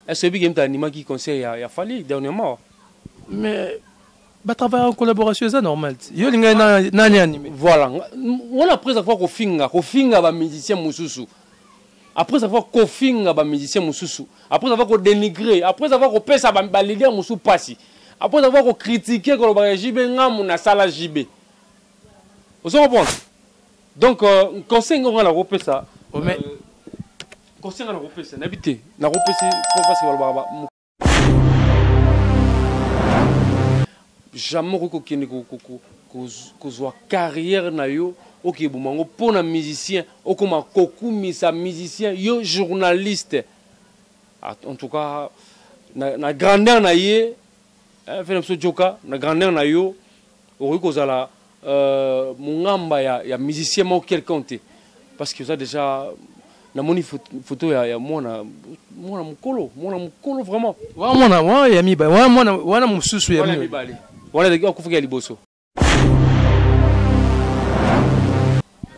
Est-ce que oyebi ke animaki concert ya Fally dernièrement? Mais ba travailler en collaboration, eza normal. Yo lingai nani animé? Voilà, wana après avoir kofinga, kofinga ba musicien mosusu, après avoir kofinga ba musicien mosusu, après avoir kodénigrer, après avoir kopesa ba leader mosusu pasi, après avoir kocritiquer, kolobaka JB ngamu nasala JB, ozo comprendre? Donc conseil ngo nga nakopesa, mais conseil nga nakopesa, nayebi te, nakopesi parce que balobaka jamais okoki kokende kozwa carrière na yo, okeboma yango mpo na musicien, okoma kokumisa musicien, yo journaliste. En tout cas, na grandeur na ye, fena biso joka, na grandeur na yo, okoki kozala mongamba ya musicien moko quelqu'un te, parce que oza déjà, namoni photo ya mwana mokolo, mwana mokolo vraiment. Wana mwana wana ya mibale, wana mwana wana mosusu ya wana mibale wana ezalaki akufaki ya liboso.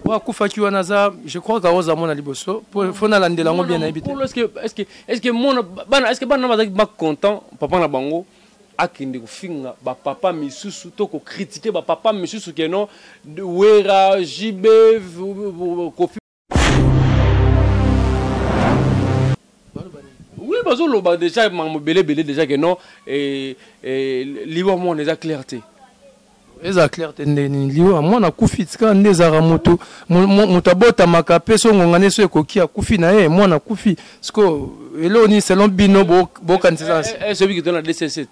Oyo akufaki wana aza, je crois que aoza mwana liboso, po nalandela yango bien, nayebi te. Est-ce que mwana bana, est-ce que bana bazalaki ba content papa na bango akende kofinga bapapa misusu to kocritiquer bapapa misusu ke non, Wera, JB, Kofi? Oui, bazoloba déjà makambo ebele ebele déjà ke non, liwa mwana eza clair te. Eza clair te nde nini? Liwa mwana akufi, tika nde ezalaka moto, moto abotamaka mpe so ngonga nde so ekoki, akufi na ye, mwana akufi. Siko eloko nini selon bino bokanisa eza? Soyebi ke to na 207,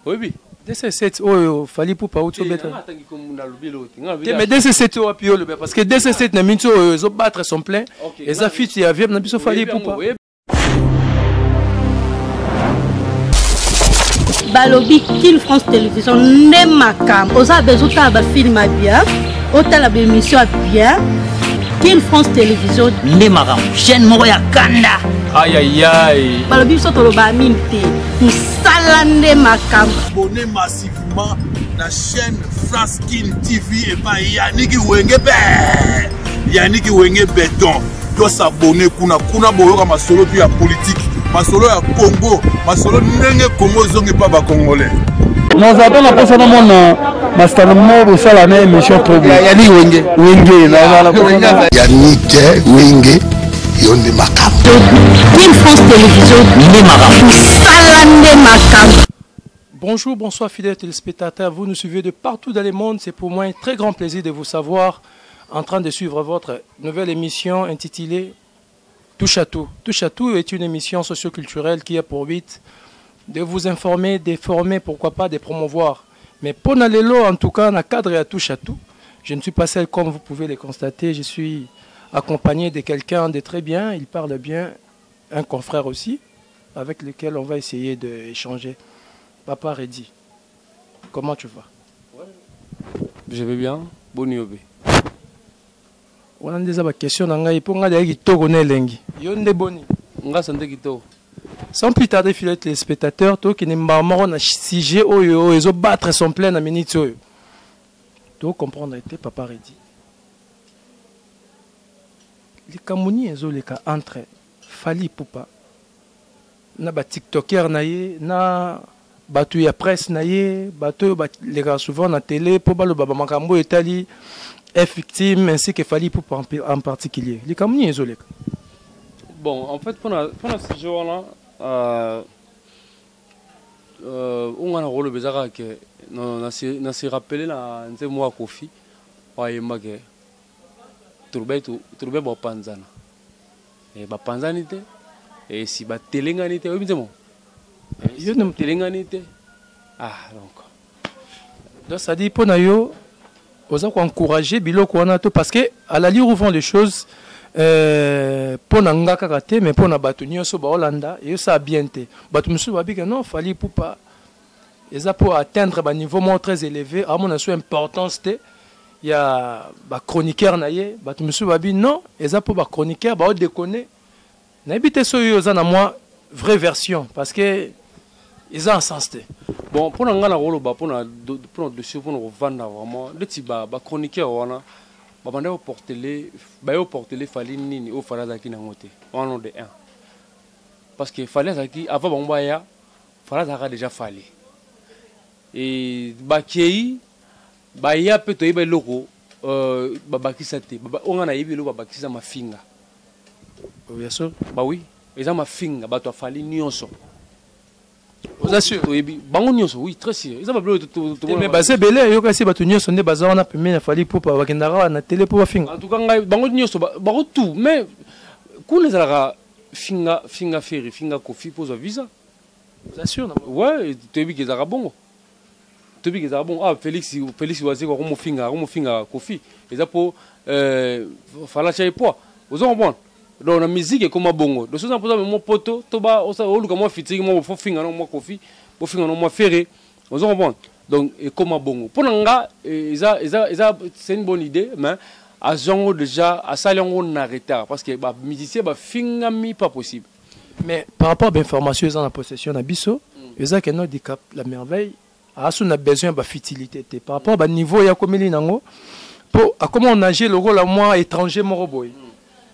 oyebi? 207 oyo Fally Ipupa auti obeta. Atangi nalobi eloko te. Te, mais 207 oyo wapi yo oloba? Parce que 207 na miniti oyo ezobattre son plein, eza feat ya vieux na biso Fally Ipupa. Balobi Kin France Télévision nde makambo. Oza besoin otala bafilm ya bien, otala baémission ya bien, Kin France Télévision nde makambo, chaîne moko ya kanda. Ayayay. Balobi biso toloba mingi te, mosala nde makambo. Abonnez massivement na chaîne France Kin TV epai Yaniki Wenge be, Yaniki Wenge Beton. Tos'abonner kuna, kuna boyoka masolo tu ya politique, masolo ya Congo, masolo ndenge Congo ezongi mpa bacongolais. Naza mpe na mposa namona masitano moko bosala na émission trop. Yani Wenge. Wenge, nazala. Yanike Wenge, yo nde makambo. Kin France Télévision nde makambo. Mosala nde makambo. Bonjour, bonsoir fidèles téléspectateurs, vous nous suivez de partout dans le monde, c'est pour moi un très grand plaisir de vous savoir en train de suivre votre nouvelle émission intitulée Touche à tout. Touche à tout est une émission socioculturelle qui a pour but de vous informer, de former, pourquoi pas de promouvoir. Mais pour lelo, en tout cas, dans le cadre à Touche à tout, je ne suis pas seul comme vous pouvez le constater, je suis accompagné de quelqu'un de très bien, il parle bien, un confrère aussi, avec lequel on va essayer d'échanger. Papa Reddy, comment tu vas? Ouais. Je vais bien, boni yo pe. Wana nde eza baquestion na ngai, mpo ngai dayaki kitoko na elengi. Yo nde boni? Nga santé kitoko. Sans plus tarder, fidèles téléspectateurs, tokende mbala moko na sujet oyo oyo ezobattre son plein na minute oyo. Tocomprendre ete Papa Reddy, likambo nini ezoleka entre Fally Ipupa na batiktoker na ye, na bato ya presse na ye, bato oyo balekaka souvent na télé mpo baloba bamakambo oyo etali F'Victeam ainsi que Fally Ipupa en particulier? Likambo nini ezoleka? Bon, en fait, mpona sujet wana, oyo nga na koloba eza kaka ke na se rappeler na nzembo moko ya Kofi oyo ayembake tolobai bapanzana, bapanzani te, esi batelengani te. Oyebi nzembo Yo nde telengani te. Ah, donc Donc ça dit mpo na yo oza koencourager biloko wana to? Parce que à l'allure où vont les choses, mpo na nga kaka te, mais mpo na bato nyonso baolanda, eyosala bien te. Bato mosusu babika non, Fally Ipupa eza mpo atteindre baniveau moko très élevé, amona so importance te ya bachroniqueur na ye. Bato mosusu babi non, eza mpo bachroniqueur baodéconner. Nayebi te soki oyo oza na mwa vraie version, parce que eza en sens te. Bon, mpona ngai nakoloba mpona dossier, mpona kovanda vraiment neti bachroniqueur wana babanda koportele, baye koportele Fally nini oyo Fally azalaki nango te wana? De un. Parce que Fally azalaki avant bango baya, Fally azalaka déjà Fally. Et bakei baya mpe toyeba eloko babakisa te. Oyo nga nayebi eloko babakisa mafinga. Bien sûr. Bah oui, eza mafinga bato ya Fally nyonso. Oza sûr? Toyebi bango nyonso, oui, très sûr. Eza babiloko Mais baza ebele, yoka si bato nyonso nde baza wana pembeni ya Fally Ipupa, bakendaka wana na télé mpo bafinga. En tout cas ngai bango nyonso bango tout, mais kuna ezalaka finga finga Ferre, finga Koffi mpo ozwa visa. Oza sûr na Ouais, toyebi ke ezalaka bongo. Toyebi ke ezalaka bongo. Ah, Félix Wazekwa akomofinga Koffi. Eza mpo Fally atya ye poids. Oza comprendre? Donc na musique ekoma bongo. Donc soki mpoza mwa poto to ba oluka mwa featuring mwa fo finga no mwa Koffi, bofinga no mwa Ferre. Oza comprendre? Donc ekoma bongo. Mpo na nga eza c'est une bonne idée, mais azwango déjà asali yango na retard parce que ba musicien bafingami pas possible. Mais par rapport à l'information eza na possession na biso, eza ke no Dicap la Merveille aso na besoin ba futilité te par rapport ba niveau ya komeli nango po akoma nager lokola mwa étranger moko boye,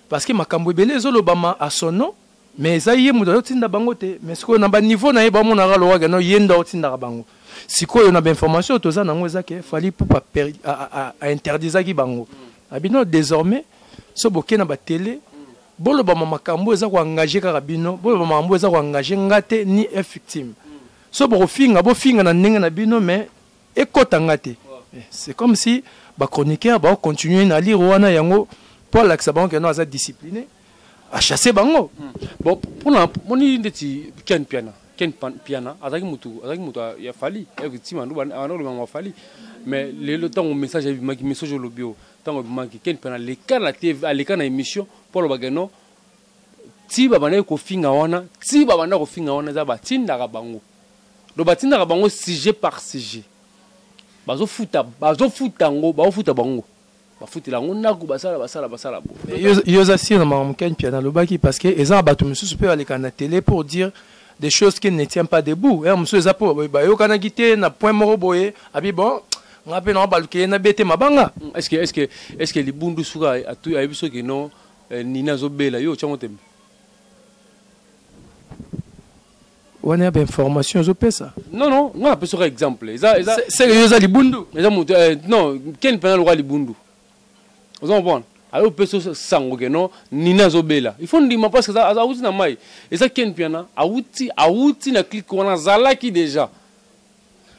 parce que makambo ebele ezolobama à son nom, mais eza ye moto azotinda bango te. Mais sikoyo na baniveau na ye, bamonaka lokola no ye nde aotindaka bango. Sikoyo na bainformation oyo toza nango, eza ke Fally Ipupa ainterdisaki bango abino désormais so boke na batele, bolobama makambo eza koengage kaka bino, bolobama makambo eza koengage nga te ni victime. So bokofinga, bofinga na ndenge na bino, mais ekota nga te. C'est comme si bachroniqueur baocontinue na lire wana yango mpo alakisa bango ke no aza discipliné, achasse bango. Bon, mpona moni ndeti Ken Piana, Ken Piana azalaki mutu ya Fally, ntima ndu oloba Fally, mais lelo ntango message ebimaki, message olobi oyo, ntango ebimaki, Ken Piana aleka na TV, aleka na émission mpo alobaka non, ti babandaki kofinga wana, ti babanda kofinga wana, eza batindaka bango. Donc batindaka bango sujet par sujet, bazofuta yango, bazofuta bango, bafutela yango ndako, basala basala basala bo. Yo oza sûr na makambo Ken Piana alobaki? Parce que eza na bato mosusu mpe baleka na télé pour dire des choses qui ne tient pas debout. Ere mosusu eza mpo bayokanaki te na point moko boye, abi bon, nga mpe na baluki ye nabe te mabanga. Est ce que libundu suka ayebi soki non nini azobela yo otyango tembe? Wana ya bainformation ozopesa? Non, nga napesaka exemple, eza Seke yo oza libundu? Eza moto non, Ken mpena lokola libundu, oza comprendre, aye opesa sango ke non, nini azobela, il faut ndima parce que awuti na mai. Eza Ken Piana awuti na clique wana, azalaki déjà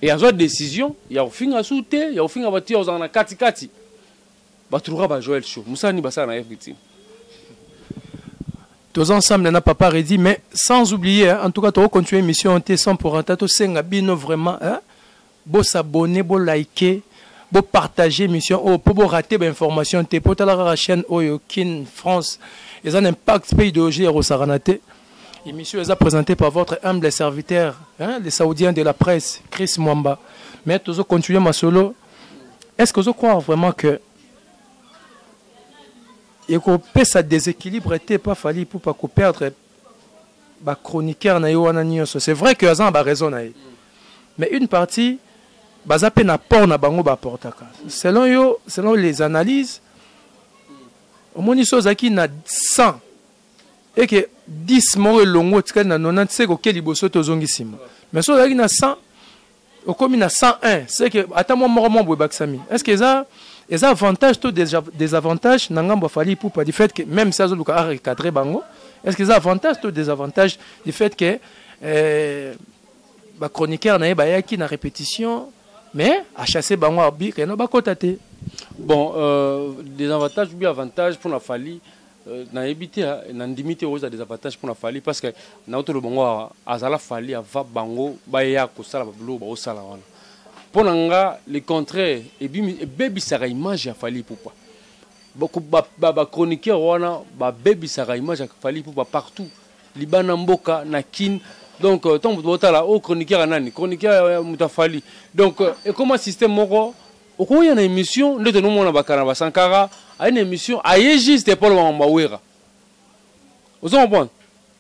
e azwa décision ya kofinga su te, ya kofinga bato, ya kozala na katikati. Bato lokola ba Joel Show, mosala nini basala na Victime? Tous ensemble na papa Reddy, mais sans oublier, hein, en tout cas to continuer mission te sans pour autant to senga bino vraiment, hein, bo s'abonner, bo liker, bo partager mission oh po bo rater ba information te po tala la chaîne oyo Kin France eza un impact pays idéologie ya kosakana te. Émission est présentée par votre humble serviteur, hein, les Saoudiens de la presse, Chris Mwamba. Mais toujours continuer ma solo. Est-ce que vous croyez vraiment que ekopesa déséquilibre te pa Fally Ipupa koperdre bachroniqueur na ye wana nyonso? C'est vrai que aza na baraison na ye, mais une partie baza mpe na port na bango baportaka. Selon yo, selon les analyses, omoni so ozalaki na 100 eke 10 moko elongo, otikali na 90, seke oke liboso te, ozongi nsima. Mais so ozalaki na 100, okomi na 101, c'est que ata mwa moko mwa boye ebakisami. Est ce que eza avantage to désavantage na ngambo ya Fally Ipupa, du fait que même si azoluka arecadre bango, est ce que eza avantage to désavantage du fait que bachroniqueur na ye bayaki na répétition, mais achasse bango, abi keno bakota te? Bon, désavantage ou bien avantage pour la Fally, nayebi te, nandimi te oyo eza désavantage pour na Fally, parce que naotolo bango azala Fally ava bango baya kosala babiloko baosala wana. Mpo na nga, le contraire, ebebisaka image ya Fally Ipupa. Bachroniqueur wana babebisaka image ya Fally Ipupa partout, libana mboka na Kine. Donc ntango moto botala oyo chroniqueur ya nani, chroniqueur ya moto afali, donc ekoma système moko. Okoya na émission nde tonomona bakala na basankara, aye na émission, aye juste Paul Makambo awera, ozo comprendre?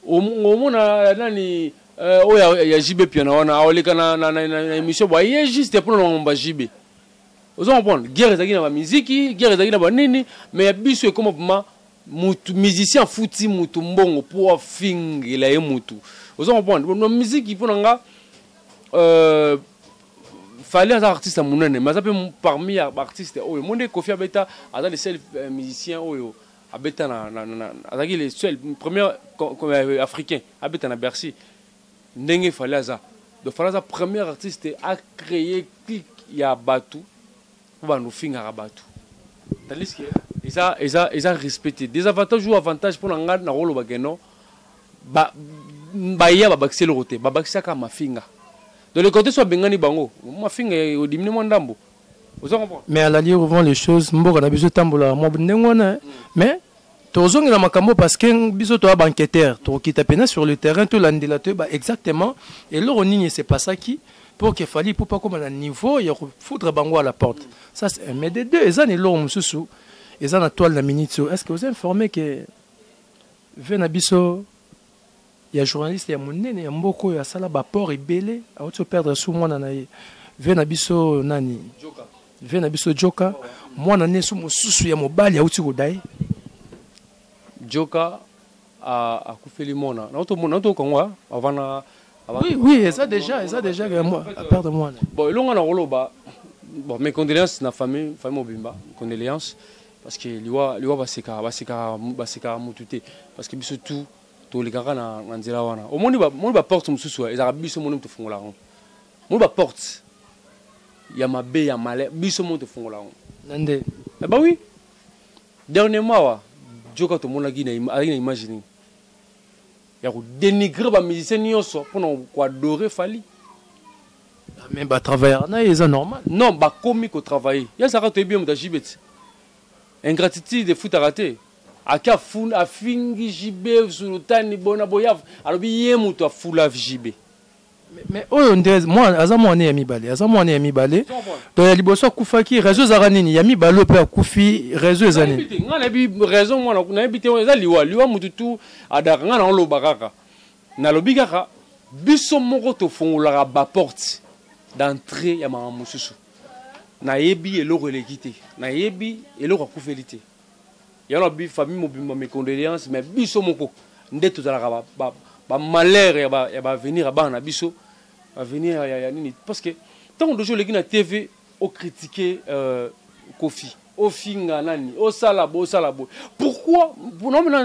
Omona nani oyo ya JB Piana wana aoleka na émission bo, aye juste mpona makambo ya JB, ozo comprendre? Guerre ezalaki na bamiziki, guerre ezalaki na banini, mais ya biso ekoma vraiment. Mutu musicien afuti mutu mbongo mpo afingela ye mutu, oza comprendre? Na musique, mpo na nga, Fally aza artiste ya monene, mais aza mpe parmi ya baartiste oyo mo nde Kofi abeta. Aza le seul musicien oyo abeta na azalaki le seul premier africain abeta na Bercy. Ndenge Fally aza, donc Fally aza premier artiste a créer clique ya bato mpo bando ofingaka bato, tandis que eza respecté. Désavantage ou avantage, mpo na nga nakoloba ke non, baya babakisi eloko te, babakisaka mafinga. Donc le côté so abengani bango, mafinga odimine mwa ndambo, oza comprendre? Mais alali revoir les choses, mboka na biso etambolaka mwa ndenge wana, mais tozongela makambo parce que biso toya baenquêteur, tokokita mpena sur le terrain, tolandela, toyeba exactement eloko nini esepasaki pour que Fally Ipupa koma na niveau ya kofoutre bango à la porte. Ça, c'est un. Mais de deux, eza na eloko mosusu eza na toile na minute oyo. Est ce que oza informé que vieux na biso ya journaliste ya monene ya mboka oyo asala baport ebele auti operdre su mwana na ye, vieux na biso nani, vieux na biso Joka, mwana ne su mosusu ya mobali auti koda ye? Joka akufeli mwana, nautomonga avant na Oui, eza déjà aperdre mwana. Bon, elonga na koloba, bon, mes condoléances na famille mobimba, condoléances, parce que liwa basekaka mutu te, parce que biso tout tolekaka na nzela wana. Omoni baporte mosusu ezalaka biso moni tofungola yango, moni baporte ya mabe ya malheur, biso moni tofungola yango. Na nde? Bah oui, dernièrement awa Joka tomonaki azalaki na image nini ya kodénigrer bamusicien nyonso mpona koadorer Fally. Mais batravailleur na ye, eza normal. Non, bakomi kotravailler ye, azalaka, toyebi ye moto ajibe ti ingratitude efutaka te. Ake afingi JB Sultani bona boya, alobi ye moto afula JB. Mais oyo nde aza mwana ya mibale, aza mwana ya mibale. Donc ya liboso akufaki, raison ezalaka nini? Ya mibale oyo mpe akufi, raison eza nini? Ngai nayebi raison mwana, nayebi te. Eza liwa, mutu tu adaka. Ngai naoloba kaka, nalobi kaka biso moko tofungolaka baporte d'entrée ya makambo mosusu. Nayebi eloko eleki te, nayebi eloko akufeli te. Yango nabi famille mobimba mes condoléances, mais biso moko nde tozalaka bamalheur ya baavenir ya bana na biso, avenir ya nini, parce que ntango dojo oleki na TV ocritiquer Kofi, ofinga nani, osala bo, osala boye, pourquoi?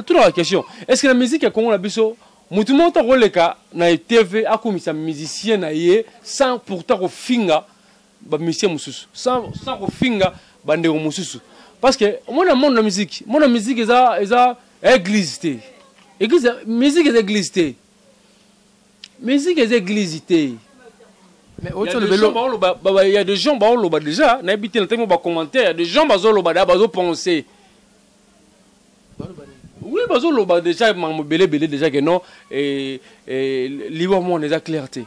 Tunaka question: est ce que na musique ya Congo na biso, motu moko ntango oleka na TV akomisa musicien na ye sans pourtant kofinga bamusicien mosusu, sans kofinga bandeko mosusu? Parce que omona monde na musique, monde na musique eza église te. Église, musique eza église te, musique eza église te. Mais il y a des gens baoloba déjà, nayebi te, na ntango bacommentaire, il y a des gens bazoloba da, bazopenser, oui, bazoloba déjà makambo ebele ebele déjà ke non, liwa mwana eza clair te.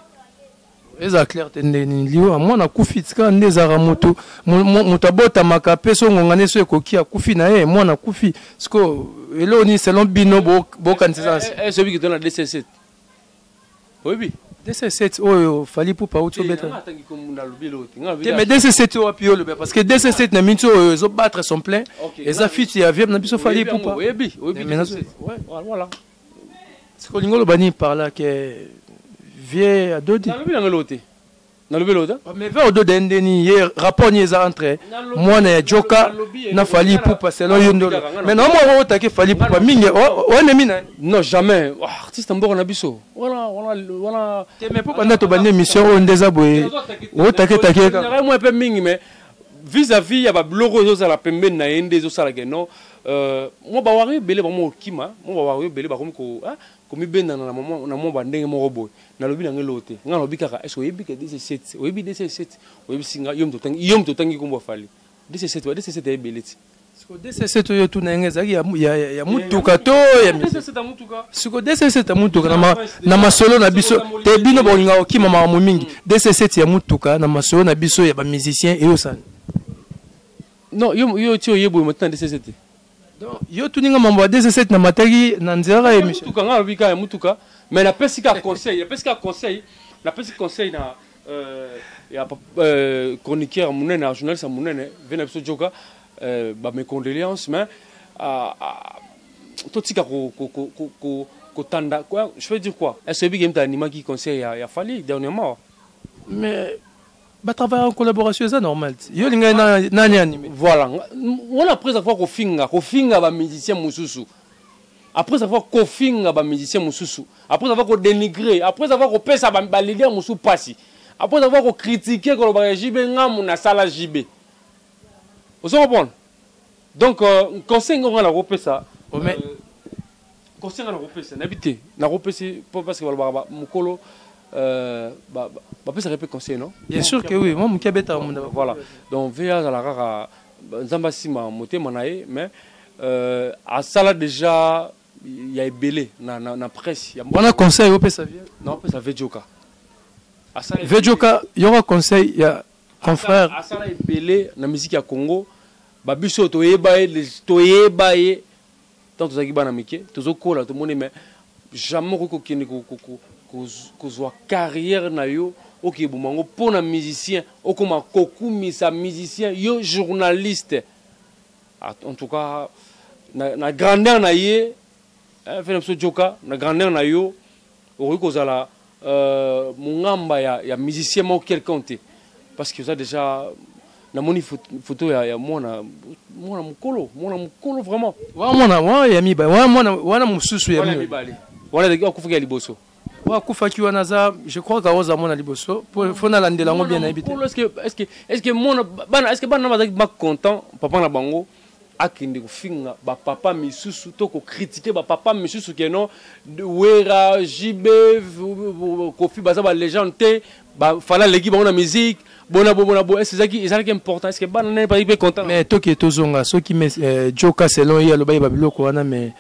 Eza clair te nde nini? Liwa mwana akufi, tika nde ezalaka moto, moto abotamaka mpe so ngonga nde so ekoki, akufi na ye, mwana akufi. Siko eloko nini selon bino bokanisa eza? Soki to na dc7, oyebi? DC7 oyo Fally Ipupa auti obeta te, mais DC7 oyo wapi oloba? Parce que DC7 na minti oyo ezobattre son plein, eza feat ya vieux na biso Fally Ipupa. Oyebi, oyebi. Voilà. Siko olingi oloba nini par là, ke vieux adodi? Nalobi nango eloko te, nalobi eloko te. Mais vieux ododa ndeni ye, rapport nini eza entre mwana ya Joka na Fally Ipupa selon yo ndolo? Mais na mwa otake Fally Ipupa mingi, oennemi na? Non, jamais. Artiste mboka na biso wana wana wana. Te, mais mpo banda tobandi émission oyo nde eza boye, otake take. Kaka mwa mpe mingi, mais vis-à-vis ya babiloko oyo ezozala pembeni na ye nde ezosalaka non. Mwa bawari ebele bamo okima, mwa bawari ebele bakomi komibendana na mwa bandenge moko boye. Nalobi nango eloko te, ngai nalobi kaka: est ce oyebi ke dc7, oyebi dc7? Oyebisi nga yo moto otangi nkombo afali dc7, ba dc7 ebele ti. Siko dc7 oyo tuna yango ezalaki ya mutuka to ya? Siko dc7 ya mutuka na masolo na biso te, bino bolingaka kokima makambo mingi. Dc7 ya mutuka na masolo na biso ya bamusicien eyosani? Non, yo ti oyeboye motina dc7 te. Donc yo tuninga mambo ya dc7 na mataki na nzela kaka émission. Mutuka, nga nalobi kaka ya mutuka, mais napesi kaka conseil, napesi kaka conseil, napesi conseil na ya chroniqueur monene, ya journaliste ya monene, vieux na biso Joka, bames condoléances, mais Totika kotanda, je veux dire quoi? Est ce que mutu animaki concert ya Fally dernièrement? Mais batravaille en collaboration, eza normal. Yo lingai nani animé? Voilà, wana après avoir kofinga bamusicien mosusu, après avoir kofinga bamusicien mosusu, après avoir kodénigrer, après avoir kopesa baleader mosusu mpasi, après avoir kocritiquer, kolobaka JB ngamu nasala JB, ozo comprendre? Donc conseil ngo nga nakopesa, mais conseil nga nakopesa, nayebi te, nakopesi parce que balobaka mokolo bapesaka mpe conseil, non? Bien sûr que oui, moi moki abetaka munda. Voilà, donc ve azala kaka, Nzambe asima motema na ye, mais asala déjà ya ebele na presse. Wana conseil opesa vie? Non, opesa ve Joka. Ve Joka, yoka conseil ya confrère. Asala ebele na musique ya Congo. Babiso toyeba ye, toyeba ye tant tozalaki bana mike, tozokola, tomoni, mais jamais okoki kokende kozwa carrière na yo, okeboma yango mpo na musicien, okoma kokumisa musicien, yo journaliste. En tout cas, na grandeur na ye, fe na biso Joka, na grandeur na yo, okoki kozala mongamba ya musicien moko quelqu'un te, parce que oza déjà, namoni photo ya mwana mokolo, mwana mokolo vraiment. Wa mwana wa ya mibale, wa mwana wana mosusu ya mibale wana akufaki ya liboso. Wa akufaki wana aza, je crois que aoza mwana liboso, fo nalandela yango bien, nayebi te. Est-ce que mwana bana, est-ce que bana bazalaki bacontent papa na bango akende kofinga bapapa misusu to kocritiquer bapapa misusu ke non, Wera, JB, Kofi baza balégende te, Fally aleki bango na musique, bona bo bona bo? Est ce ezalaki important? Est ce que bana nene bazalaki mpe content? Mais toke tozonga soki Joka, selon ye, aloba ye babiloko wana, mais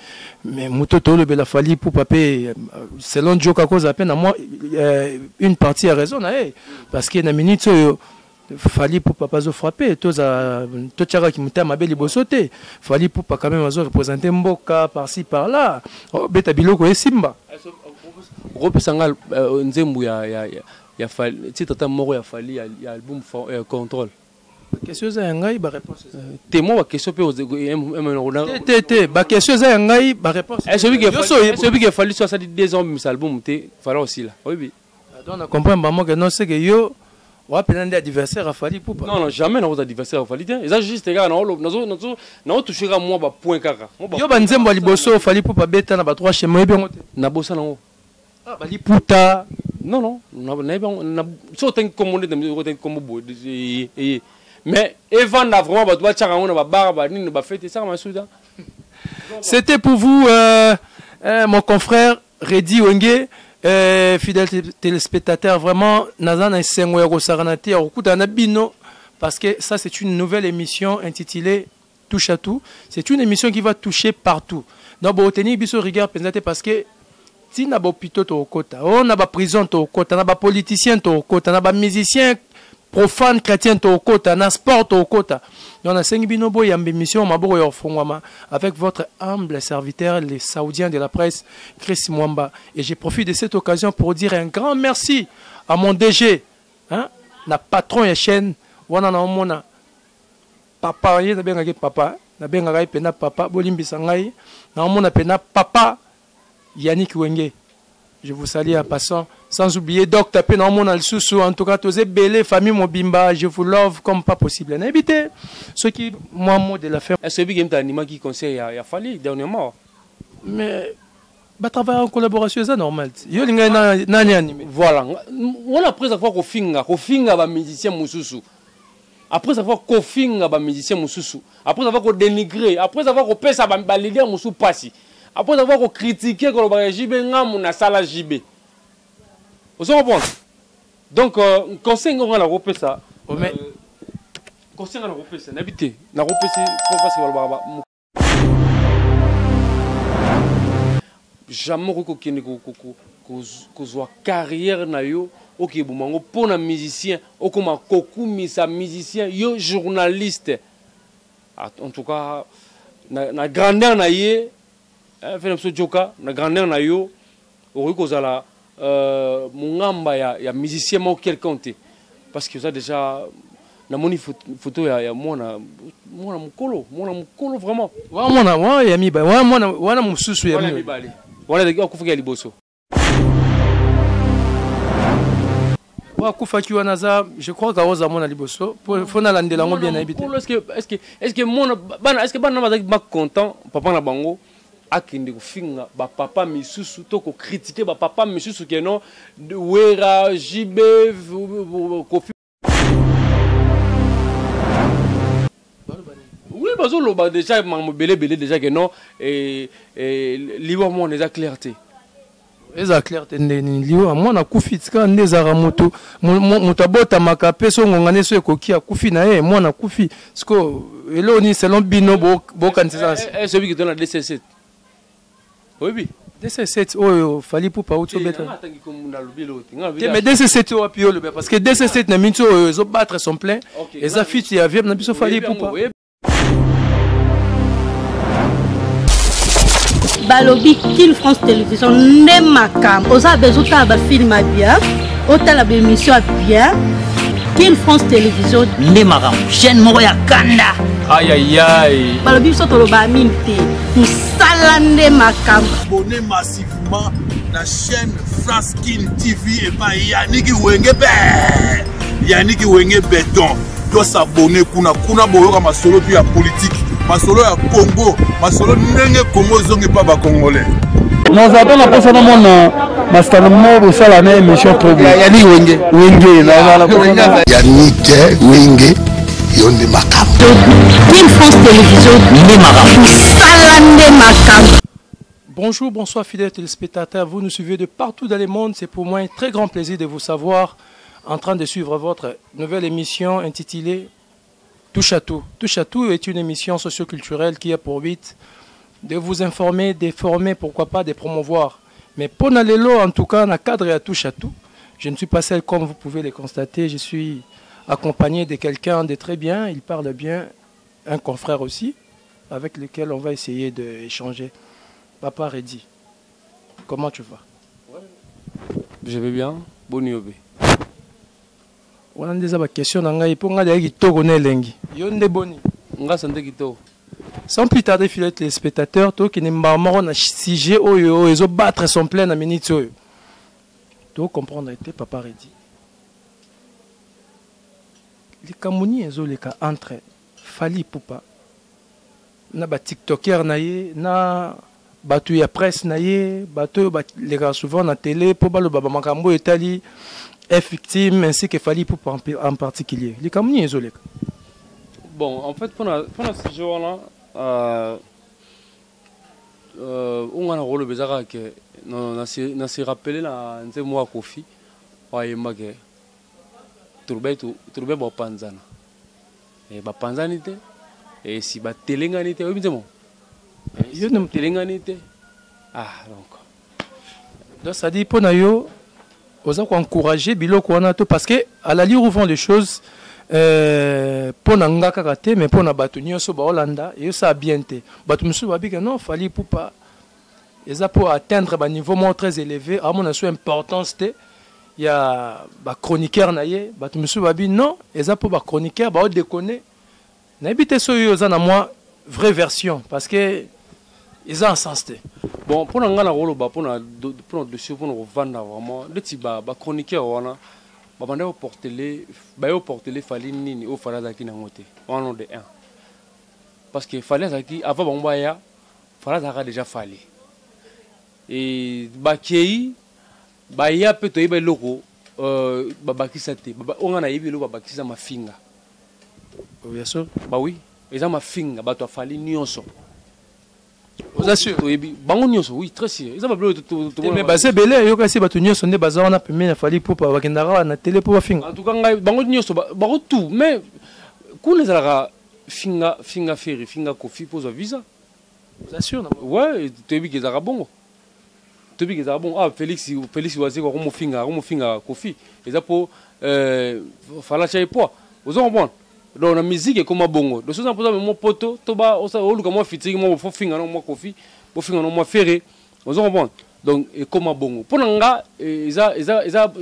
moto tolobela Fally Ipupa mpe, selon Joka, kozala mpe na mwa une partie ya raison na ye, parce que na minute oyo Fally Ipupa azofrappe. Toza totiakaki motema mabe liboso te. Fally Ipupa quand même azoreprésente mboka par-ci par-là, obeta biloko esimba. Okopesa nga nzembo ya titre ata moko ya Fally ya album Contrôle? Question eza ya ngai, baréponse. Te, mwa baquestion mpe. Te te, baquestion eza ya ngai, baréponse. Oyebi ke Fally so asali 2 ans obimisa album te, Fally osila, oyebi? Donc na comprendre bango ke non, c'est que yo wapena nde adversaire a Fally Ipupa. Non, non, jamais nakoza adversaire a Fally te. Eza juste kaka naotouche kaka mwa bapoint kaka. Yo, banzembo ya liboso Fally Ipupa beta na ba trois chemin, oyebi yango te? Nabosana yango. Baliputa. Non, non, nayebi yango. So otangi kombo nde, otangi kombo boye eye, mais evanda vraiment, bato batiaka yango na babar, banini, bafete, esaka masuta. C'était pour vous mon confrère Redi Wenge. Fidèle téléspectateur, vraiment naza na esengo ya kosakana te ya kokutana na bino, parce que ça, c'est une nouvelle émission intitulée Touche à tout. C'est une émission qui va toucher partout. Donc botenir biso rigueur mpenza te, parce que ntina bahôpitaux tokokota, oyo na baprison tokokota, na bapoliticien tokokota, na bamusicien profane, chrétien tokokota, na sport tokokota. Donc nasengi bino boyamba émission maboko ya kofungwama avec votre humble serviteur, le Saoudien de la presse, Chris Mwamba. Et je profite de cette occasion pour dire un grand merci à mon DG, hein, na patron ya chaîne wana, na omona papa ye nabengaki papa, nabengaka ye mpena papa, bolimbisa ngai, naomona mpena papa Yannick Wenge, je vous salue en passant, sans oublier docteur mpe naomona lisusu. En tout cas, toza ebele, famille mobimba, je vous love comme pas possible. Nayebi te soki mwa mot de la fin. Est ce que oyebi ke animaki concert ya Fally dernièrement? Mais batravaille en collaboration, eza normal. Yo lingai nani animé? Voilà, wana après avoir kofinga bamusicien mosusu, après avoir kofinga bamusicien mosusu, après avoir kodénigrer, après avoir kopesa baleader mosusu mpasi, après avoir kocritiquer, kolobaka JB ngamu nasala JB, ozo comprendre? Donc conseil ngo nga nakopesa, mais conseil nga nakopesa, nayebi te, nakopesi parce que balobaka jamais okoki kokende kozwa carrière na yo, okeboma yango mpo na musicien, okoma kokumisa musicien, yo journaliste. En tout cas, na grandeur na ye, fe na biso Joka, na grandeur na yo, okoki kozala mongamba ya musicien moko quelqu'un te, parce que oza déjà Namoni photo ya mwana, mwana mokolo, mwana mokolo vraiment. Wana mwana wana ya mibale, wana mwana wana mosusu ya mibale. Wana ezalaki akufaki ya liboso. Oyo akufaki wana aza, je crois que aoza mwana liboso, po nalandela yango bien, nayebi te. Est-ce que mwana bana, est-ce que bana bazalaki ba content papa na bango akende kofinga bapapa misusu to kocritiquer bapapa misusu ke non, Wera, JB, Kofi? Oui, bazoloba déjà makambo ebele ebele déjà ke non, liwa mwana eza clair te. Eza clair te nde nini? Liwa mwana akufi, tika nde ezalaka moto, moto abotamaka mpe so ngonga nde so ekoki, akufi na ye. Mwana akufi siko eloko nini selon bino bokanisa eza? Soyebi ke to na DCC, oyebi? DC7 oyo Fally Ipupa auti obeta. Atangi nalobi eloko te. Te, mais DC7 oyo wapi oloba? Parce que DC7 na minti oyo ezobattre son plein, eza feat ya vieux na biso Fally Ipupa. Balobi Kin France Télévision nde makambo. Oza besoin otala bafilm ya bien, otala baémission ya bien, Kin France Télévision nde makambo, chaîne moko ya kanda. Ayayay. Balobi biso toloba mingi te, mosala nde makambo. Abonnez massivement na chaîne France Kin TV epai Yaniki Wenge be, Yaniki Wenge Beton. Tos'abonner kuna, kuna boyoka masolo tu ya politike, masolo ya Congo, masolo ndenge Congo ezongi mpa bacongolais. Naza mpe na mposa namona masitano moko bosala na émission trop bien. Yani Wenge. Wenge, nazala. Yannick Wenge, yo nde makambo. Kin France Télévision nde makambo. Mosala nde makambo. Bonjour, bonsoir fidèles téléspectateurs, vous nous suivez de partout dans le monde, c'est pour moi un très grand plaisir de vous savoir en train de suivre votre nouvelle émission intitulée Touche à tout. Touche à tout est une émission socioculturelle qui a pour but de vous informer, de former, pourquoi pas de promouvoir. Mais pour lelo, en tout cas, dans le cadre à Touche à tout, je ne suis pas seul comme vous pouvez le constater, je suis accompagné de quelqu'un de très bien, il parle bien, un confrère aussi, avec lequel on va essayer d'échanger. Papa Reddy, comment tu vas? Je vais bien, boni obe? Wana nde eza baquestion na ngai mpo ngai azali kitoko na elengi. Yo nde boni? Nga santé kitoko. Sans plus tarder, fidèles téléspectateurs, tokende mbala moko na sujet oyo oyo ezobattre son plein na minute oyo. Tocomprendre ete papa Reddy, likambo nini ezoleka entre Fally Ipupa na batiktoker na ye, na bato ya presse na ye, bato oyo balekaka souvent na télé mpo baloba bamakambo oyo etali F'Victeam ainsi que Fally Ipupa en particulier? Likambo nini ezoleka? Bon, en fait, mpona sujet wana, oyo nga na koloba eza kaka ke na se rappeler na nzembo moko ya Kofi oyo ayemba ke tolobai bapanzana, bapanzani te, esi batelengani te. Oyebi nzembo? Yo nde telengani te. Ah, donc Donc ça dit mpo na yo oza koencourager biloko wana to? Parce que à l'allure où vont les choses, mpo na nga kaka te, mais mpo na bato nyonso baolanda, eyosala bien te. Bato mosusu babika non, Fally Ipupa eza mpo atteindre baniveau moko très élevé, amona so importance te ya bachroniqueur na ye. Bato mosusu babi non, eza mpo bachroniqueur baodéconner. Nayebi te soki oyo oza na mwa vraie version, parce que eza en sens te. Bon, mpona ngai na koloba mpona dossier, mpona kovanda vraiment neti bachroniqueur wana babanda koportele, baye koportele Fally nini oyo Fally azalaki nango te wana? De un, parce que Fally azalaki avant bango baya. Fally azalaka déjà Fally e bakei baya mpe toyeba eloko babakisa te. Oyo ngai nayebi, eloko babakisa, mafinga. Bien sûr. Ba oui, eza mafinga. Bato ya Fally nyonso. Oza sûr? Toyebi bango nyonso, oui, très sûr. Eza babilo. Mais baza ebele, oyokasi bato nyonso nde baza wana pembeni ya Fally mpo bakendaka wana na télé mpo bafinga. En tout cas ngai, bango nyonso, bango tout. Mais kuna ezalaka finga, finga Ferre, finga Kofi mpo ozwa visa. Oza sûr na? Ouais, toyebi ke ezalaka bongo, toyebi ke ezalaka bongo. Ah, Félix Wazekwa akomofinga, akomofinga Kofi, eza mpo Fally atya ye poids. Oza comprendre? Donc na musique ekoma bongo. Donc soza mpoza mwa poto to ba oluka mwa featuring mwa, fo finga no mwa Kofi, bofinga no mwa Ferre. Oza comprendre? Donc ekoma bongo. Mpo na nga, eza,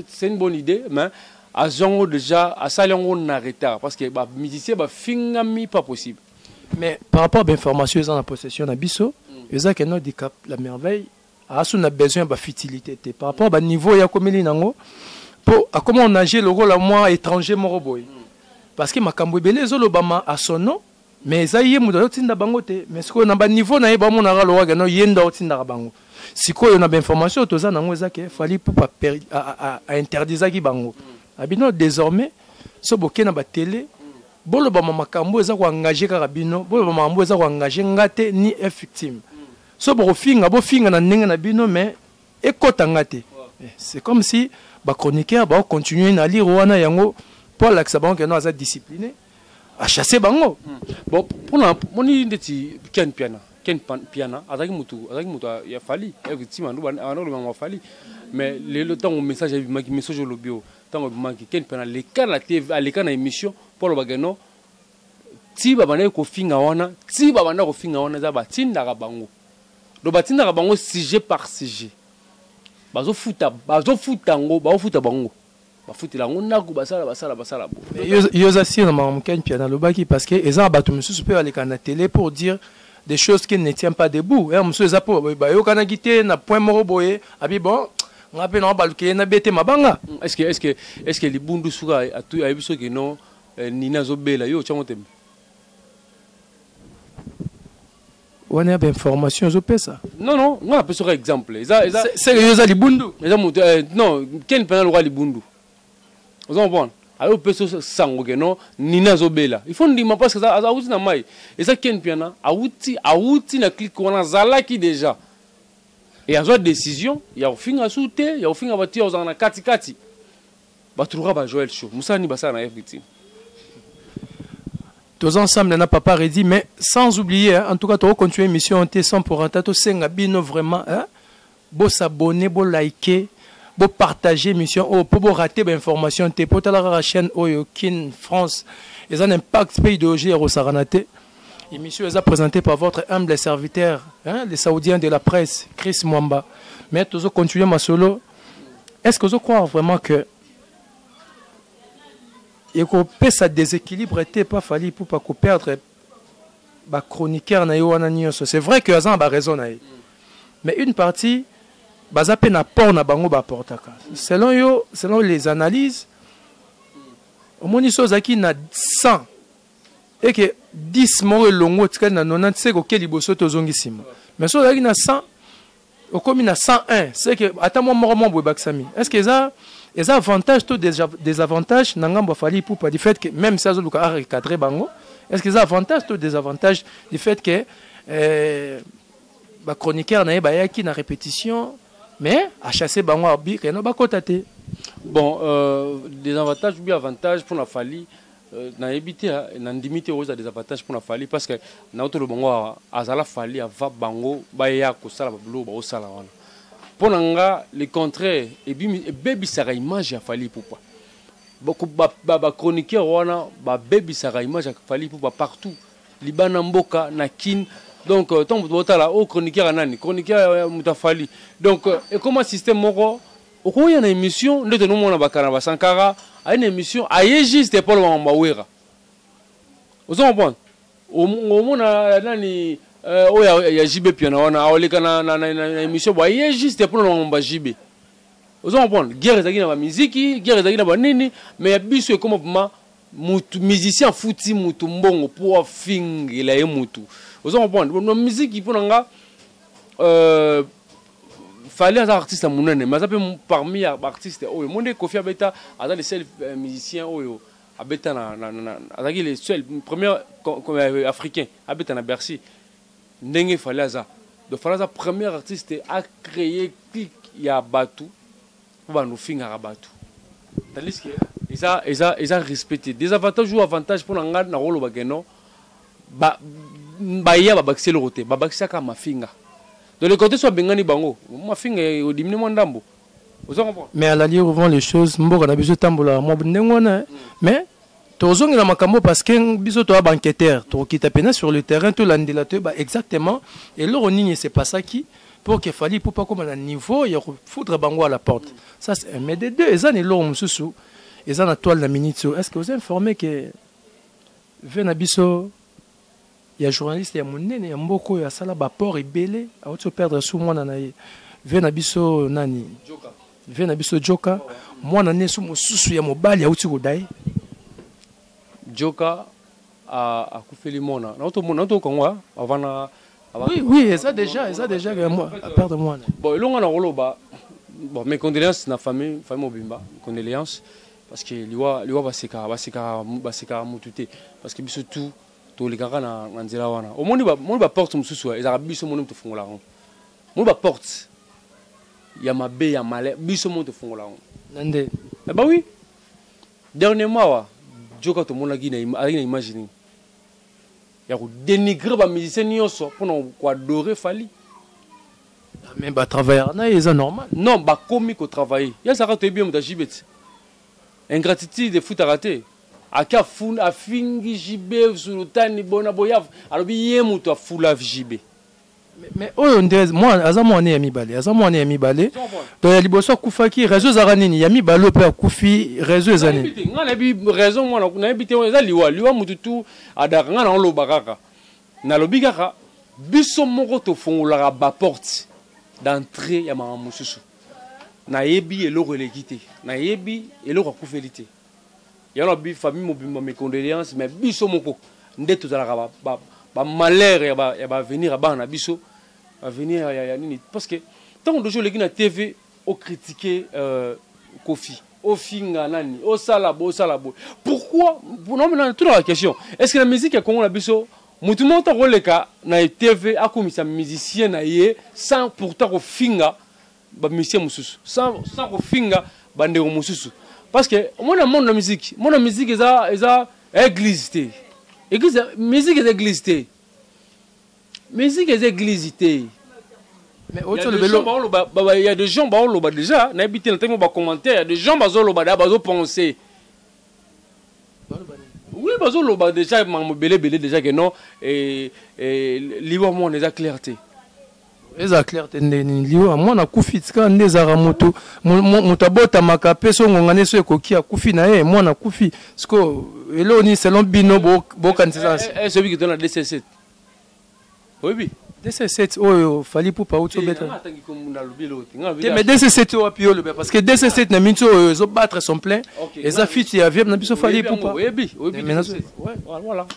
c'est une bonne idée, mais Azwa yango déjà, asali yango na retard parce que ba musicien bafingami pas possible. Mais par rapport à l'information eza na possession na biso, eza ke no Dicap la Merveille asu na besoin ya bafutilité te par rapport à baniveau ya komeli nango, mpo akoma onage lokola mwa étranger moko boye, parce que makambo ebele ezolobama à son nom, mais eza ye moto azotinda bango te. Mais sikoyo na baniveau na ye, bamonaka lokola no ye nde aotindaka bango. Sikoyo na bainformation oyo toza nango, eza ke Fally Ipupa ainterdisaki bango, abino désormais so boke na batele, bolobama makambo eza koengage kaka bino, boloba makambo eza koengage nga te ni victime. So bokofinga, bofinga na ndenge na bino, mais ekɔta nga te. C'est comme si bachroniqueur baocontinue na lire wana yango mpo alakisa bango ke no aza discipliné, achasse bango. Bon, mpona moni ndeti Ken Piana, Ken Piana azalaki mutu ya Fally, victime andolobanga Fally. Mais lelo ntango message ebimaki, message olobi oyo, ntango ebimaki, Ken Piana aleka na TV, aleka na émission mpo alobaka no ti babandaki kofinga wana, ti babanda kofinga wana, eza batindaka bango. Donc batindaka bango sujet par sujet, bazofuta, bazofuta yango, bazofuta bango, bafutela yango ndako, basala, basala, basala bo. Yo oza sûr na makambo Ken Piana alobaki? Parce que eza na bato mosusu mpe baleka na télé pour dire des choses qui ne tient pas debout. Ya mosusu eza mpo bayokanaki te na point moko boye, abi bon, nga mpe na baluki ye nabe te mabanga. Est ce que libundu suka ayebi soki non, nini azobela yo otyango tembe? Wana ya bainformation ozopesa? Non, nga napesaka exemple, eza Seke yo oza libundu? Eza moto, non, Ken mpena lokola libundu, oza comprendre, aye opesa sango ke non, nini azobela, il faut ndima parce que awuti na mai. Eza Ken Piana awuti na clique wana, azalaki déjà e azwa décision ya kofinga su te, ya kofinga bato, ya kozala na katikati. Bato lokola ba Joel Show, mosala nini basala na Victime? Tous ensemble na papa Redi, mais sans oublier, hein, en tout cas to continuer mission te sans pour autant to senga bino vraiment, hein, bo s'abonner, bo liker, bo partager mission oyo po bo rater ba information te. Po tala kaka chaîne oyo Kin France, eza un impact pe idéologie ya kosakana te. Émission eza présentée par votre humble serviteur, hein, les Saoudiens de la presse, Chris Mwamba. Mais tozo continuer masolo. Est-ce que vous croyez vraiment que ekopesa déséquilibre te pa Fally Ipupa koperdre bachroniqueur na ye wana nyonso? C'est vrai que aza na baraison na ye, mais une partie baza mpe na port na bango baportaka. Selon yo, selon les analyses, omoni so ozalaki na 100 eke 10 moko elongo, otikali na 90, seke oke liboso te, ozongi nsima. Mais so ozalaki na 100, okomi na 101, c'est que ata mwa moko mwa boye ebakisami. Est ce que eza avantage to désavantage na ngambo ya Fally Ipupa, du fait que même si azoluka arecadre bango, est ce que eza avantage to désavantage du fait que bachroniqueur na ye bayaki na répétition, mais achasse bango, abi keno bakota te? Bon, désavantage ou bien avantage pour la Fally, nayebi te. Nandimi te oyo eza désavantage mpona Fally, parce que naotolo bango azala Fally ava bango baya kosala babiloko baosala wana. Mpo na nga, le contraire, ebebisaka image ya Fally Ipupa. Bachroniqueur wana babebisaka image ya Fally Ipupa partout, libana mboka na Kine. Donc ntango moto botala oyo chroniqueur ya nani, chroniqueur ya moto afali, donc ekoma système moko. Okoya na émission nde tonomona bakala na basankara, aye na émission, aye juste Paul makambo awera, ozo comprendre? Omona nani oyo ya JB Piana wana, aoleka na émission bo, aye juste mpona makambo ya JB, ozo comprendre? Guerre ezalaki na bamiziki, guerre ezalaki na banini, mais ya biso ekoma vraiment mutu musicien afuti mutu mbongo mpo afingela ye mutu, ozo comprendre? Na miziki, mpo na nga, Fally aza artiste ya monene, mais aza mpe parmi ya baartiste oyo mo nde Kofi abeta. Aza le seul musicien oyo abeta na azalaki le seul premier africain abeta na Bercy. Ndenge Fally aza, donc Fally aza premier artiste a créé clique ya bato mpo bandu ofingaka bato, tandis que eza respecté. Désavantage ou avantage, mpo na nga, nakoloba ke non, baya babakisi eloko te, babakisaka mafinga. Donc le côté so abengani bango, mafinga odimine mwa ndambo, oza comprendre? Mais à la lire les choses, mboka na biso etambolaka mwa ndenge wana, mais tozongela makambo parce que biso toya baenquêteur, tokokita pena sur le terrain, tolandela, toyeba exactement eloko nini esepasaki pour que Fally Ipupa koma na niveau ya kofoudre bango à la porte. Ça c'est un, mais de deux, eza na eloko mosusu. Eza na toile na minute oyo. Est-ce que vous informé que ve na biso ya journaliste ya monene ya mboka oyo asala baport ebele, auti operdre su mwana na ye, ve na biso nani, ve na biso Joka, mwana ne su mosusu ya mobali auti koda ye? Joka akufeli mwana, nautomonga avant na Oui, eza déjà aperdre mwana. Bon, elonga na koloba, bon, mes condoléances na famille mobimba, condoléances, parce que liwa basekaka mutu te, parce que biso tout tolekaka na nzela wana. Omoni baporte mosusu ezalaka biso moni tofungola yango. Moni baporte ya mabe ya malheur, biso moni tofungola yango. Na nde? Bah oui, dernièrement awa Joka tomonaki azalaki na image nini ya kodénigrer bamusicien nyonso mpona koadorer Fally. Mais batravailleur na ye, eza normal. Non, bakomi kotravailler ye azalaka, toyebi ye moto ajibe ti ingratitude efutaka te. Ake afingi JB Sultani bona boya, alobi ye moto afula JB. Mais oyo nde aza mwana ya mibale, aza mwana ya mibale. Donc ya liboso akufaki, raison ezalaka nini? Ya mibale oyo mpe akufi, raison eza nini? Ngai nayebi raison mwana, nayebi te. Eza liwa, mutu tu adaka. Ngai naoloba kaka, nalobi kaka biso moko tofungolaka baporte d'entrée ya makambo mosusu. Nayebi eloko eleki te, nayebi eloko akufeli te. Yango nabi famille mobimba mes condoléances, mais biso moko nde tozalaka bamalheur ya baavenir ya bana na biso, avenir ya nini, parce que ntango dojo oleki na TV ocritiquer Kofi, ofinga nani, osala bo, osala boye, pourquoi? Tunaka question: est ce que na musique ya Congo na biso, motu moko ntango oleka na TV akomisa musicien na ye sans pourtant kofinga bamusicien mosusu, sans kofinga bandeko mosusu? Parce que omona monde na musique, monde na musique eza église te. Église, musique eza église te, musique eza église te. Mais il y a des gens baoloba déjà, nayebi te, na ntango bacommentaire, il y a des gens bazoloba déjà, bazopenser, oui, bazoloba déjà makambo ebele ebele déjà que non, liwa mwana eza clair te. Eza clair te nde nini? Liwa mwana akufi, tika nde ezalaka moto, moto abotamaka mpe so ngonga nde so ekoki, akufi na ye, mwana akufi. Siko eloko nini selon bino bokanisa eza? Soki to na dc7, oyebi? DC7 oyo Fally Ipupa auti obeta te, mais DC7 oyo wapi oloba? Parce que DC7 na minti oyo ezobattre son plein, eza feat ya vieux na biso Fally Ipupa. Oyebi, oyebi. Voilà.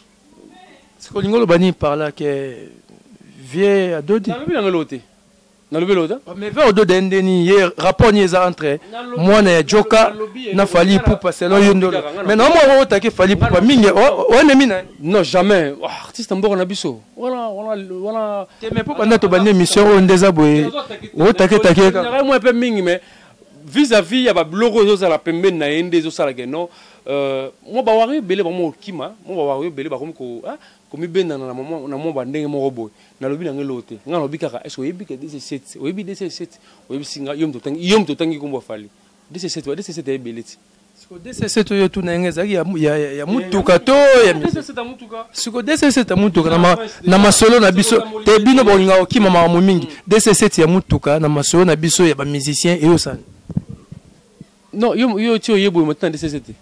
Siko olingi oloba nini par là, que vieux adodi? Nalobi nango eloko te, nalobi eloko te. Mais vieux ododa ndeni ye, rapport nini eza entre mwana ya Joka na Fally Ipupa selon yo ndolo? Mais na mwa otake Fally Ipupa mingi, oennemi na ye? Non, jamais. Artiste mboka na biso wana wana wana. Te, mais mpo banda tobandi émission oyo nde eza boye, otaketake. Kaka mwa mpe mingi, mais vis-à-vis ya babiloko oyo ezozala pembeni na ye nde ezosalaka non. Mwa bawari ebele bamo okima, mwa bawari ebele bakomi komibendana na mwa bandenge moko boye. Nalobi nango eloko te. Ngai nalobi kaka: est ce oyebi ke dc7, oyebi dc7? Oyebisi nga yo moto otangi nkombo afali dc7, ba dc7 ebele ti. Siko dc7 oyo tuna yango ezalaki ya mutuka to ya siko dc7 ya mutuka na masolo na biso te? Bino bolingaka kokima makambo mingi. Dc7 ya mutuka na masolo na biso ya bamusicien eyosala? Non, yo ti oyebi oyo matina dc7 te.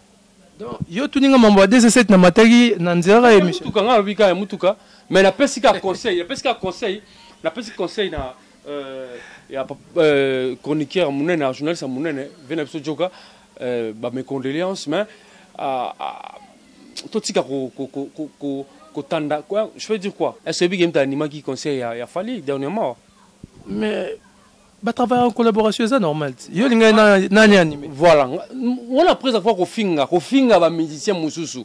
Donc yo tuninga mambo ya dc7 na mataki na nzela kaka émission. Mutuka, ngai nalobi kaka ya mutuka, mais napesi kaka conseil, napesi kaka conseil, napesi conseil na ya chroniqueur monene, ya journaliste ya monene, ve na biso Joka, bames condoléances, mais totika kotanda. Je veux dire quoi, est ce que oyebi ke animaki conseil ya Fally dernièrement? Mais batravaille en collaboration, eza normal. Yo lingai nani animé? Voilà, wana après avoir kofinga bamusicien mosusu,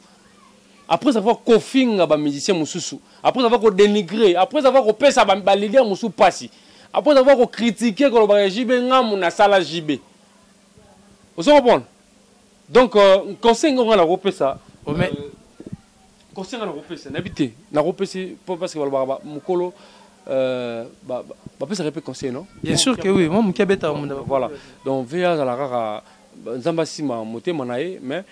après avoir kofinga bamusicien mosusu, après avoir kodénigrer, après avoir kopesa baleader mosusu mpasi, après avoir kocritiquer, kolobaka JB ngamu nasala JB, ozo comprendre? Donc conseil ngo nga nakopesa, conseil nga nakopesa, nayebi te, nakopesi parce que balobaka mokolo bapesaka mpe conseil, non? Bien sûr que oui, moi moki abetaka munda. Voilà, donc ve azala kaka, Nzambe asima motema na ye, mais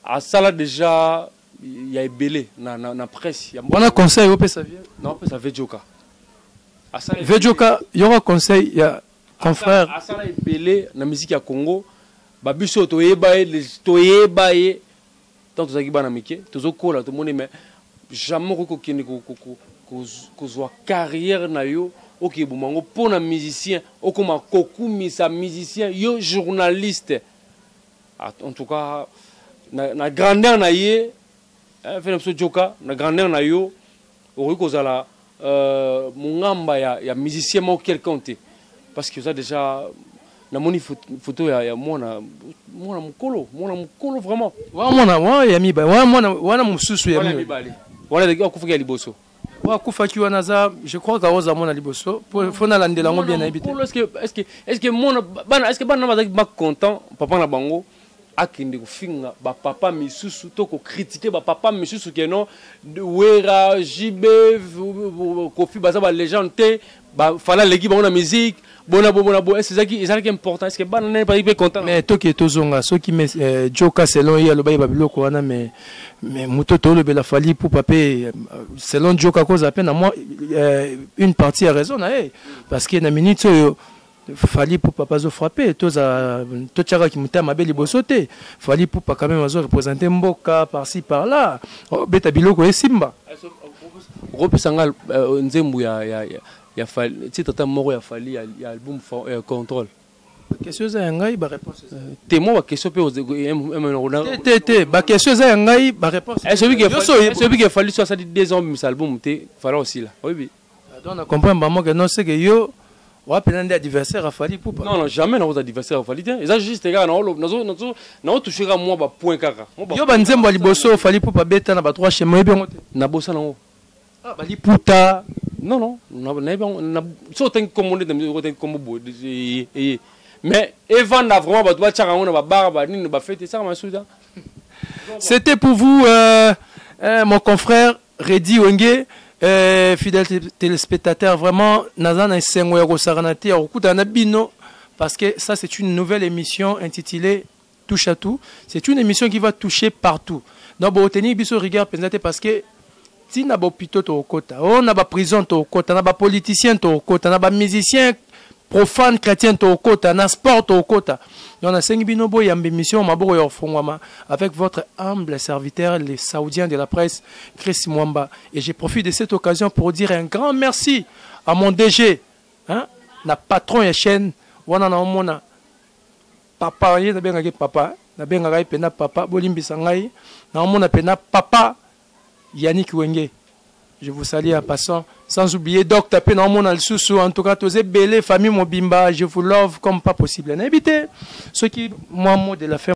asala déjà ya ebele na presse. Wana conseil opesa vieux? Non, opesa ve Joka. Ve Joka, yoka conseil ya confrère. Asala ebele na musique ya Congo. Babiso toyeba ye, toyeba ye tant tozalaki bana mike, tozokola, tomoni, mais jamais okoki kokende kozwa carrière na yo, okende boma yango mpo na musicien, okoma kokumisa musicien, yo journaliste. En tout cas, na grandeur na ye, fe na biso Joka, na grandeur na yo, okoki kozala mongamba ya musicien moko quelqu'un te, parce que oza déjà, namoni photo ya mwana mokolo, mwana mokolo vraiment. Wana mwana wana ya mibale, wana mwana wana mosusu ya mibale wana akufaki ya liboso. Wa akufaki wana aza, je crois que aoza mwana liboso, fo nalandela yango bien, nayebi te. Est-ce que mwana bana, est-ce que bana bazalaki bacontent papa na bango akende kofinga bapapa misusu to kocritiquer bapapa misusu ke non, Wera, JB, Kofi baza balégende te, Fally aleki bango na musique, bona bo bona bo? Est ezalaki important? Est ce que bana nene bazalaki mpe content? Mais toke tozonga soki Joka, selon ye, aloba ye babiloko wana, mais moto tolobela Fally Ipupa mpe, selon Joka, kozala mpe na mwa une partie ya raison na ye, parce que na minute oyo Fally Ipupa azofrappe. Toza totiakaki motema mabe liboso te. Fally Ipupa quand même azoreprésente mboka par-ci par-là, obeta biloko esimba. Okopesa nga nzembo ya titre ata moko ya Fally ya album Contrôle? Question eza ya ngai, baréponse te. Mwa baquestion mpe. Te, te, baquestion eza ya ngai, baréponse. Soki ke Fally so asali 2 ans obimisa album te, Fally osila, oyebi. Donc na comprendre bango ke non, c'est que yo wapena nde adversaire ya Fally Ipupa. Non, non, jamais nakoza adversaire ya Fally te. Eza juste kaka naotouche kaka mwa bapoint kaka. Yo, banzembo ya liboso Fally Ipupa beta na ba trois chemin, oyebi yango te? Nabosana yango. Baliputa. Non, non, nayebi yango. So otangi kombo nde otangi kombo boye eye, mais evanda vraiment, bato batiaka yango na babar, banini, bafete, esaka masuta. C'était pour vous mon confrère Redi Wenge. Fidèle téléspectateur, vraiment naza na esengo ya kosakana te ya kokutana na bino, parce que ça, c'est une nouvelle émission intitulée Touche à tout. C'est une émission qui va toucher partout. Donc botenir biso rigueur mpenza te, parce que ntina bahôpitaux tokokota, o na baprison tokokota, na bapoliticien tokokota, na bamusicien profane chrétien tokokota, na sport tokokota. Donc nasengi bino boyamba émission maboko ya kofungwama avec votre humble serviteur, le Saoudien de la presse, Chris Mwamba. Et je profite de cette occasion pour dire un grand merci à mon DG, hein, na patron ya chaîne wana, na omona papa ye nabengaki papa, nabengaka ye mpena papa, bolimbisa ngai, naomona mpena papa Yannick Wenge, je vous salue en passant, sans oublier docteur mpe naomona lisusu. En tout cas, toza ebele, famille mobimba, je vous love comme pas possible. Nayebi te soki mwa mot de la fin.